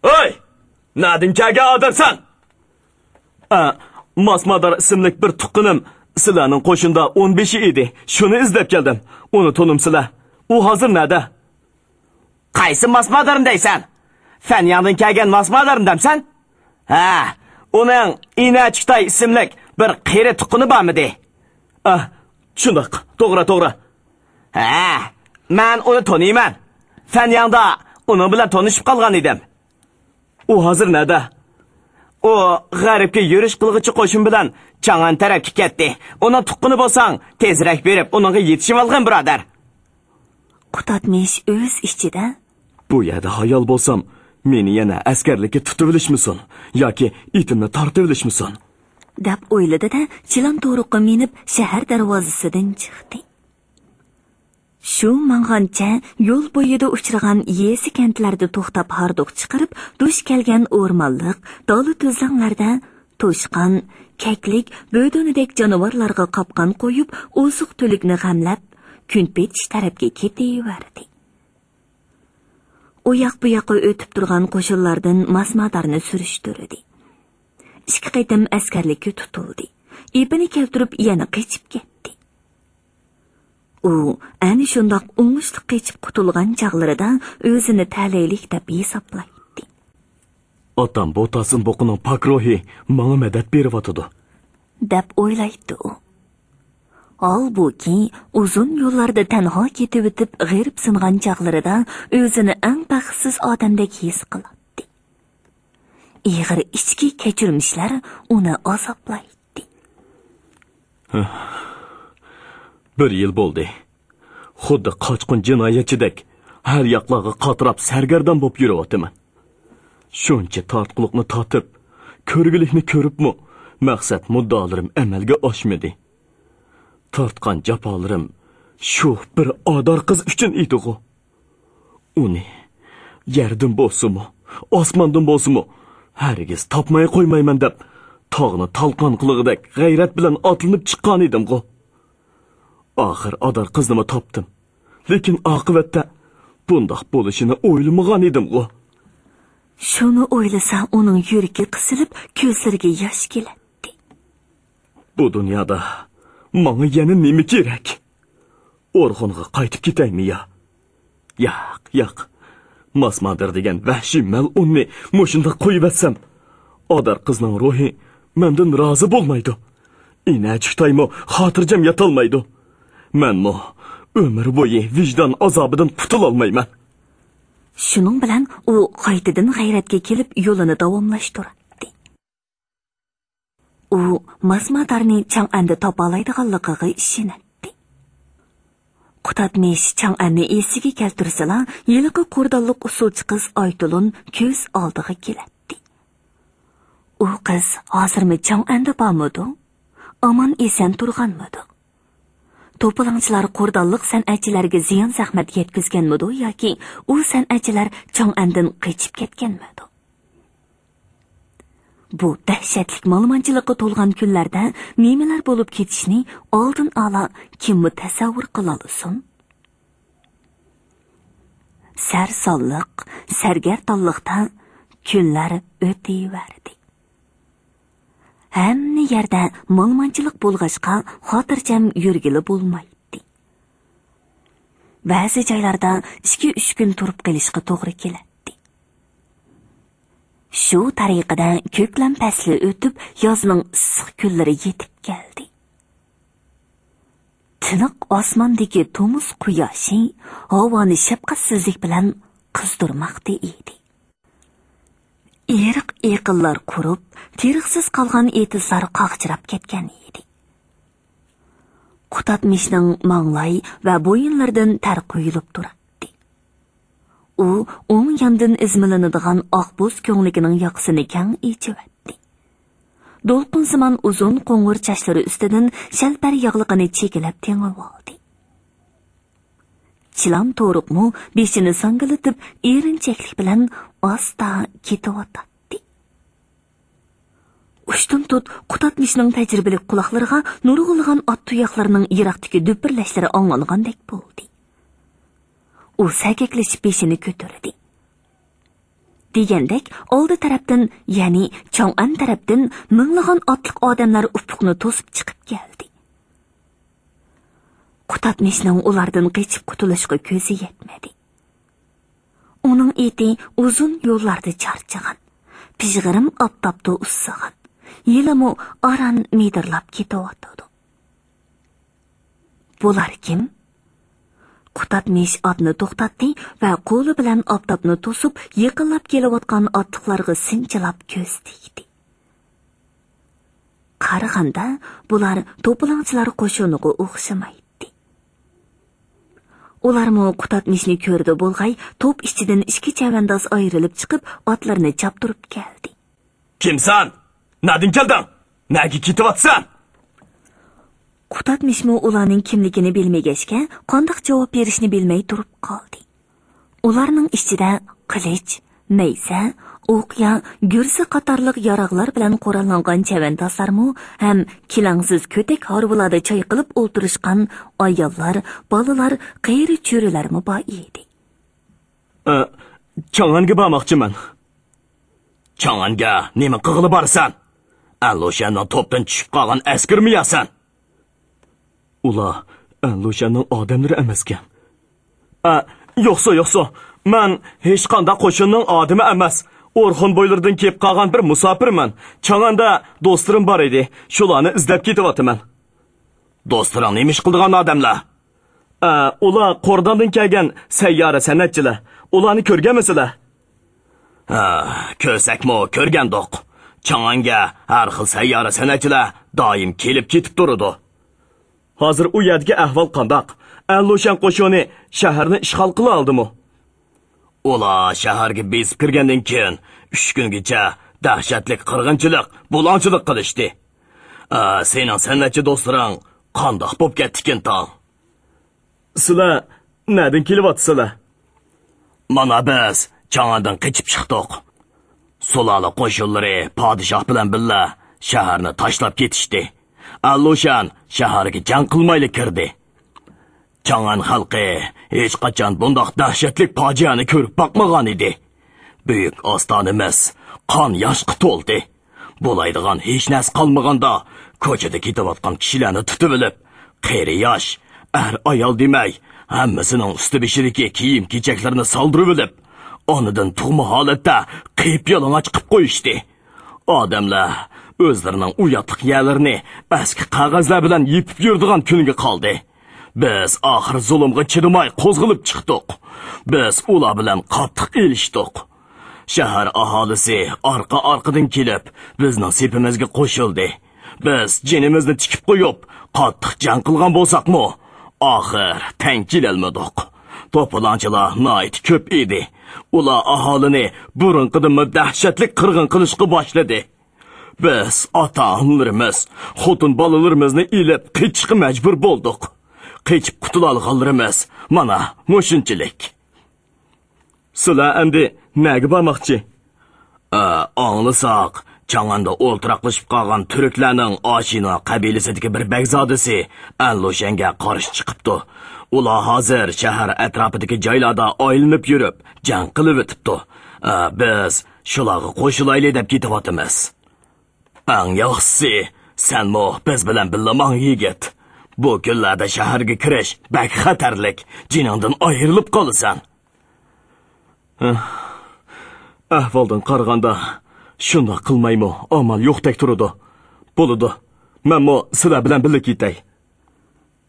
ھەي! نەدىن كەلگەن ئادەمسەن؟ ئە، ماسمادار ئىسىملىك بىر تۇغقىنىم سىلەرنىڭ قوشۇندا ئونبېشى ئىدى. شۇنى ئىزدەپ كەلدىم. ئۇنى تونۇمسىلەر؟ ئۇ ھازىر نەدە؟ قايسى ماسمادارنى دەيسەن؟ فەنياڭدىن كەلگەن ماسمادارنى دەمسەن؟ ھە، ئۇنىڭ ئىنە چىكتاي ئىسىملىك بىر قېرى تۇغقىنى بارمىدى؟ ئە، شۇنداق، توغرا، توغرا. ھە، مەن ئۇنى تونۇيمەن. فەنياڭدا ئۇنىڭ بىلەن تونۇشۇپ قالغان ئىدىم. ئۇ ھازىر نەدە؟ ئۇ غەربكە يۈرۈش قىلغۇچى قوشۇن بىلەن چاڭئەن تەرەپكە كەتتى. ئۇنىڭ تۇغقىنى بولساڭ، تېزرەك بېرىپ، ئۇنىڭغا يېتىشىۋالغىن، بۇرادەر. قۇتادمىش ئۆز ئىچىدە، بۇ يەردە ھايال بولسام، مېنى يەنە ئەسكەرلىككە تۇتۇۋېلىشمىسۇن ياكى ئېتىمنى تارتىۋېلىشمىسۇن؟ دەپ ئويلىدى-دە، چىلان تورۇققا مىنىپ، شەھەر دەرۋازىسىدىن چىقتى. شۇ ماڭغانچە يول بويىدا ئۇچرىغان يېزا-كەنتلەردە توختاپ ھاردۇق چىقىرىپ، دۇچ كەلگەن ئورمانلىق، دالا-تۈزلەڭلەردە توشقان، كەكلىك، بۆدۈنىدەك جانىۋارلارغا قاپقان قويۇپ، ئوزۇق-تۈلۈكنى غەملەپ، كۈن پېتىش تەرەپكە كېتىۋەردى. ئۇ ياق-بۇ ياققا ئۆتۈپ تۇرغان قوشۇنلاردىن ماسمادارنى سۈرۈشتۈردى. ئىككى قېتىم ئەسكەرلىككە تۇتۇلدى. ئېپىنى كەلتۈرۈپ يەنە قېچىپ كەتتى. ئۇ ئەنە شۇنداق ئوڭۇشلۇق قېچىپ قۇتۇلغان چاغلىرىدا ئۆزىنى تەلەيلىك دەپ ھېسابلايتتى. ئاتام بوتاسىن بۇقىنىڭ پاك روھى ماڭا مەدەت بېرىۋاتىدۇ، دەپ ئويلايتتى ئۇ. ھالبۇكى، ئۇزۇن يوللاردا تەنھا كېتىۋېتىپ غېرىبسىنغان چاغلىرىدا ئۆزىنى ئەڭ بەختسىز ئادەمدەك ھېس قىلاتتى. ئېغىر ئىچكى كەچۈرمىشلەر ئۇنى ئازابلايتتى. بىر يىل بولدى. خۇددى قاچقۇن جىنايەتچىدەك ھەر ياقلارغا قاتراپ سەرگەردان بولۇپ يۈرۈۋاتىمەن. شۇنچە تارتقۇلۇقنى تارتىپ، كۆرگۈلۈكنى كۆرۈپمۇ مەقسەت مۇددىئالىرىم ئەمەلگە ئاشمىدى. تارتقان جاپالىرىم شۇ بىر ئادار قىز ئۈچۈن ئىدىغۇ. ئۇنى يەردىن بولسىمۇ، ئاسماندىن بولسىمۇ، ھەرگىز تاپماي قويمايمەن دەپ، تاغنى تالقان قىلغۇدەك غەيرەت بىلەن ئاتلىنىپ چىققان ئىدىمغۇ. ئاخىر ئادار قىزنىمۇ تاپتىم. لېكىن ئاقىۋەتتە بۇنداق بولۇشىنى ئويلىمىغان ئىدىمغۇ. شۇنى ئويلىسا، ئۇنىڭ يۈرىكى قىسىلىپ، كۆزلىرىگە ياش كېلەتتى. بۇ دۇنيادا ماڭا يەنە نېمە كېرەك؟ ئورخۇنغا قايتىپ كېتەيمۇ يا؟ ياق، ياق. ماسمادىر دېگەن ۋەھشىي مەلئۇننى مۇشۇنداق قويۇۋەتسەم، ئادار قىزنىڭ روھى مەندىن رازى بولمايدۇ. ئىنەچۈكتايمۇ خاتىرجەم ياتالمايدۇ. مەنمۇ ئۆمۈر بويى ۋىجدان ئازابىدىن قۇتۇلالمايمەن. شۇنىڭ بىلەن ئۇ قايتىدىن غەيرەتكە كېلىپ، يولىنى داۋاملاشتۇراتتى. ئۇ ماسمادارنى چاڭئەندە تاپالايدىغانلىقىغا ئىشىنەتتى. قۇتادمىش چاڭئەننى ئېسىگە كەلتۈرسىلا، ھېلىقى قوردانلىق ئۇسسۇلچى قىز ئايتۇلۇن كۆز ئالدىغا كېلەتتى. ئۇ قىز ھازىرمۇ چاڭئەندە بارمىدۇ؟ ئامان ئېسەن تۇرغانمىدۇ؟ توپىلاڭچىلار قوردانلىق سەنئەتچىلەرگە زىيان-زەخمەت يەتكۈزگەنمىدۇ ياكى ئۇ سەنئەتچىلەر چاڭئەندىن قېچىپ كەتكەنمىدۇ؟ بۇ دەھشەتلىك مالىمانچىلىققا تولغان كۈنلەردە نېمىلەر بولۇپ كېتىشىنى ئالدىن ئالا كىممۇ تەسەۋۋۇر قىلالىسۇن؟ سەرسانلىق، سەرگەردانلىقتا كۈنلەر ئۆتۈۋەردى. ھەممە يەردە مالىمانچىلىق بولغاچقا، خاتىرجەم يۈرگىلى بولمايتتى. بەزى جايلاردا ئىككى-ئۈچ كۈن تۇرۇپ قېلىشقا توغرا كېلەتتى. شۇ تەرىقىدە كۆكلەم پەسلى ئۆتۈپ، يازنىڭ ئىسسىق كۈنلىرى يېتىپ كەلدى. تىنىق ئاسماندىكى تومۇز قۇياشى ھاۋانى شەپقەتسىزلىك بىلەن قىزدۇرماقتا ئىدى. ئېرىق ئېقىنلار قۇرۇپ، تېرىقسىز قالغان ئېتىزلار قاغجىراپ كەتكەن ئىدى. قۇتادمىشنىڭ ماڭلاي ۋە بويۇنلىرىدىن تەر قۇيۇلۇپ تۇراتتى. ئۇ ئوڭ ياندىن ئىزمىلىنىدىغان ئاق بوز كۆڭلىكىنىڭ ياقىسىنى كەڭ ئېچىۋەتتى. دولقۇنسىمان ئۇزۇن قوڭۇر چاچلىرى ئۈستىدىن شەلپەر ياغلىقىنى چېكىلەپ تېڭىۋالدى. چىلان تورۇقمۇ بېشىنى ساڭگىلىتىپ، ئېرىنچەكلىك بىلەن ئاستا كېتىۋاتاتتى. ئۇشتۇمتۇت قۇتادمىشنىڭ تەجرىبىلىك قۇلاقلىرىغا نۇرغۇنلىغان ئات تۇياقلىرىنىڭ يىراقتىكى دۈپۈرلەشلىرى ئاڭلانغاندەك بولدى. ئۇ سەگەكلىشىپ بېشىنى كۆتۈردى. دېگەندەك، ئالدى تەرەپتىن، يەنى چاڭئەن تەرەپتىن مىڭلىغان ئاتلىق ئادەملەر ئۇپۇقنى توسۇپ چىقىپ كەلدى. قۇتادمىشنىڭ ئۇلاردىن قېچىپ قۇتۇلۇشقا كۆزى يەتمىدى. ئۇنىڭ ئېتى ئۇزۇن يوللاردا چارچىغان، پىژغىرىم ئاپتاپتا ئۇسسىغان، ھېلىمۇ ئاران مىدىرلاپ كېتىۋاتىدۇ. بۇلار كىم؟ قۇتادمىش ئاتنى توختاتتى ۋە قولى بىلەن ئاپتاپنى توسۇپ، يېقىنلاپ كېلىۋاتقان ئاتلىقلارغا سىنچىلاپ كۆز تىكتى. قارىغاندا، بۇلار توپىلاڭچىلار قوشۇنىغا ئوخشىمايتتى. ئۇلارمۇ قۇتادمىشنى كۆردى بولغاي، توپ ئىچىدىن ئىككى چەۋەنداز ئايرىلىپ چىقىپ، ئاتلىرىنى چاپتۇرۇپ كەلدى. كىمسەن؟ نەدىن كەلدىڭ؟ نەگە كېتىۋاتىسەن؟ قۇتادمىشمۇ ئۇلارنىڭ كىملىكىنى بىلمىگەچكە، قانداق جاۋاب بېرىشنى بىلمەي تۇرۇپ قالدى. ئۇلارنىڭ ئىچىدە قىلىچ، نەيزە، ئوقيا، گۈرزە قاتارلىق ياراغلار بىلەن قوراللانغان چەۋەندازلارمۇ ھەم كېلەڭسىز كۆتەك ھارۋىلاردا چايقىلىپ ئولتۇرۇشقان ئاياللار، بالىلار، قېرى چۆرىلەرمۇ بار ئىدى. ئە، چاڭئەنگە بارماقچىمەن. چاڭئەنگە نېمە قىلغىلى بارىسەن؟ ئەنلۇشەننىڭ توپتىن چۈشۈپ قالغان ئەسكىرىمۇ ياسەن؟ ئۇلار ئەنلۇشەننىڭ ئادەملىرى ئەمەسكەن. ئە، يوقسۇ، يوقسۇ. مەن ھېچقانداق قوشۇننىڭ ئادىمى ئەمەس. ئورخۇن بويلىرىدىن كېلىپ قالغان بىر مۇساپىرمەن. چاڭئەندە دوستلىرىم بار ئىدى. شۇلارنى ئىزدەپ كېتىۋاتىمەن. دوستلىرىڭ نېمە ئىش قىلىدىغان ئادەملەر؟ ئە، ئۇلار قورداندىن كەلگەن سەييارە سەنئەتچىلەر. ئۇلارنى كۆرگەنمىسىلەر؟ ھە، كۆرسەكمۇ كۆرگەندۇق. چاڭئەنگە ھەر خىل سەييارە سەنئەتچىلەر دائىم كېلىپ كېتىپ تۇرىدۇ. ھازىر ئۇ يەردىكى ئەھۋال قانداق؟ ئەنلۇشەن قوشۇنى شەھەرنى ئىشغال قىلالدىمۇ؟ ئۇلار شەھەرگە بېسىپ كىرگەندىن كېيىن، ئۈچ كۈنگىچە دەھشەتلىك قىرغىنچىلىق، بۇلاڭچىلىق قىلىشتى. ئا، سېنىڭ سەنئەتچى دوستلىرىڭ قانداق بوپ كەتتىكىن تاڭ؟ سىلەر نەدىن كېلىۋاتىسىلەر؟ مانا بىز چاڭئەندىن قېچىپ چىقتۇق. سۇلالە قوشۇنلىرى پادىشاھ بىلەن بىللە شەھەرنى تاشلاپ كېتىشتى. ئەنلۇشەن شەھەرگە جەڭ قىلمايلا كىردى. چاڭئەن خەلقى ھېچقاچان بۇنداق دەھشەتلىك پاجىئەنى كۆرۈپ باقمىغان ئىدى. بۈيۈك ئاستانىمىز قان ياشقا تولدى. بولايدىغان ھېچ نەرسە قالمىغاندا، كوچىدا كېتىۋاتقان كىشىلەرنى تۇتۇۋېلىپ، قېرى ياش، ئەر ئايال دېمەي، ھەممىسىنىڭ ئۈستى بېشىدىكى كىيىم كېچەكلىرىنى سالدۇرۇۋېلىپ، ئانىدىن تۇغما ھالەتتە قىپيالىڭاچ قىپ قويۇشتى. ئادەملەر ئۆزلىرىنىڭ ئۇياتلىق يەرلىرىنى ئەسكى قەغەزلەر بىلەن يېپىپ يۈرىدىغان كۈنگە قالدى. بىز ئاخىر زۇلۇمغا چىدىماي قوزغىلىپ چىقتۇق. بىز ئۇلار بىلەن قاتتىق ئېلىشتۇق. شەھەر ئاھالىسى ئارقا-ئارقىدىن كېلىپ، بىزنىڭ سېپىمىزگە قوشۇلدى. بىز جېنىمىزنى تىكىپ قويۇپ، قاتتىق جەڭ قىلغان بولساقمۇ، ئاخىر تەڭ كېلەلمىدۇق. توپىلاڭچىلار ناھايىتى كۆپ ئىدى. ئۇلار ئاھالىنى بۇرۇنقىدىنمۇ دەھشەتلىك قىرغىن قىلىشقا باشلىدى. بىز ئاتا-ئانىلىرىمىز، خوتۇن بالىلىرىمىزنى ئېلىپ قېچىشقا مەجبۇر بولدۇق. قېچىپ قۇتۇلالىغانلىرىمىز مانا مۇشۇنچىلىك. سىلەر ئەمدى نەگە بارماقچى؟ ئا، ئاڭلىساق، چاڭئەندە ئولتۇراقلىشىپ قالغان تۈركلەرنىڭ ئاشىنا قەبىلىسىدىكى بىر بەگزادىسى ئەنلۇشەنگە قارشى چىقىپتۇ. ئۇلار ھازىر شەھەر ئەتراپىدىكى جايلاردا ئايلىنىپ يۈرۈپ، جەڭ قىلىۋېتىپتۇ. ئا، بىز شۇلارغا قوشۇلايلى دەپ كېتىۋاتىمىز. ئەڭ ياخشىسى، سەنمۇ بىز بىلەن بىللە ماڭ، يىگىت. بۇ كۈنلەردە شەھەرگە كىرىش بەك خەتەرلىك، جېنىڭدىن ئايرىلىپ قالىسەن. ھە، ئەھۋالدىن قارىغاندا، شۇنداق قىلمايمۇ ئامال يوقتەك تۇرىدۇ. بولىدۇ، مەنمۇ سىلەر بىلەن بىللە كېتەي.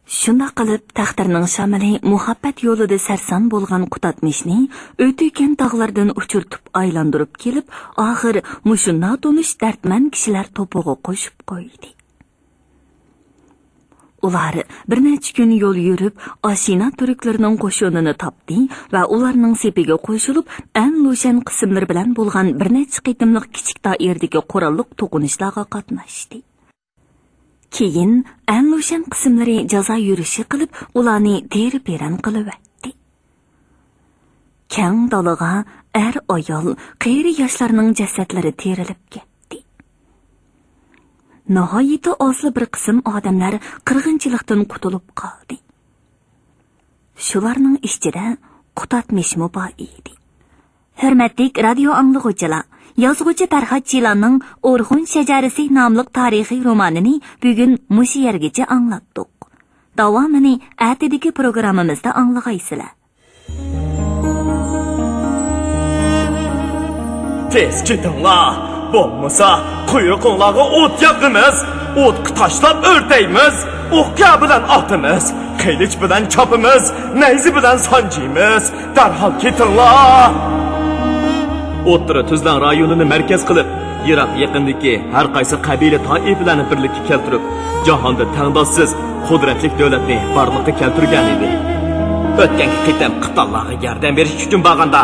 شۇنداق قىلىپ، تەقدىرنىڭ شامىلى مۇھەببەت يولىدا سەرسان بولغان قۇتادمىشنى ئۆتۈكەن تاغلاردىن ئۇچۇرتۇپ ئايلاندۇرۇپ كېلىپ، ئاخىر مۇشۇ ناتونۇش دەردمەن كىشىلەر توپىغا قوشۇپ قويدى. ئۇلار بىر نەچچە كۈن يول يۈرۈپ، ئاشىنا تۈركلىرىنىڭ قوشۇنىنى تاپتى ۋە ئۇلارنىڭ سېپىگە قوشۇلۇپ، ئەن لۇشەن قىسىملىرى بىلەن بولغان بىر نەچچە قېتىملىق كىچىك دائىرىدىكى قوراللىق توقۇنۇشلارغا قاتناشتى. كېيىن ئەنلۇشەن قىسىملىرى جازا يۈرۈشى قىلىپ، ئۇلارنى تېرە-پېرەن قىلىۋەتتى. كەڭ دالىغا ئەر، ئايال، قېرى ياشلارنىڭ جەسەتلىرى تېرىلىپ كەتتى. ناھايىتى ئازلا بىر قىسىم ئادەملەر قىرغىنچىلىقتىن قۇتۇلۇپ قالدى. شۇلارنىڭ ئىچىدە قۇتادمىشمۇ بار ئىدى. ھۆرمەتلىك رادىيو ئاڭلىغۇچىلار، يازغۇچى پەرھات جىلاننىڭ ئورخۇن شەجەرىسى ناملىق تارىخىي رومانىنى بۈگۈن مۇشۇ يەرگىچە ئاڭلاتتۇق. داۋامىنى ئەتىدىكى پروگراممىمىزدا ئاڭلىغايسىلەر. تېز كېتىڭلار، بولمىسا قۇيرۇقۇڭلارغا ئوت ياغىمىز، ئوتقا تاشلاپ ئۆرتەيمىز، ئوقيا بىلەن ئاتىمىز، قىلىچ بىلەن چاپىمىز، نەيزە بىلەن سانجىيمىز. دەرھال كېتىڭلار! ئوتتۇرا تۈزلەڭ رايونىنى مەركەز قىلىپ، يىراق يېقىندىكى ھەر قايسى قەبىلە تائىپىلەرنى بىرلىككە كەلتۈرۈپ، جاھاندا تەڭداشسىز قۇدرەتلىك دۆلەتنى بارلىققا كەلتۈرگەن ئىدى. ئۆتكەنكى قېتىم قىتانلارغا ياردەم بېرىش ئۈچۈن بارغاندا،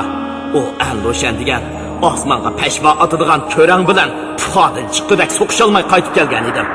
ئۇ ئەنلۇشەن دېگەن ئاسمانغا پەشۋا ئاتىدىغان كۆرەڭ بىلەن پۇخادىن چىققۇدەك سوقۇشالماي قايتىپ كەلگەن ئىدىم.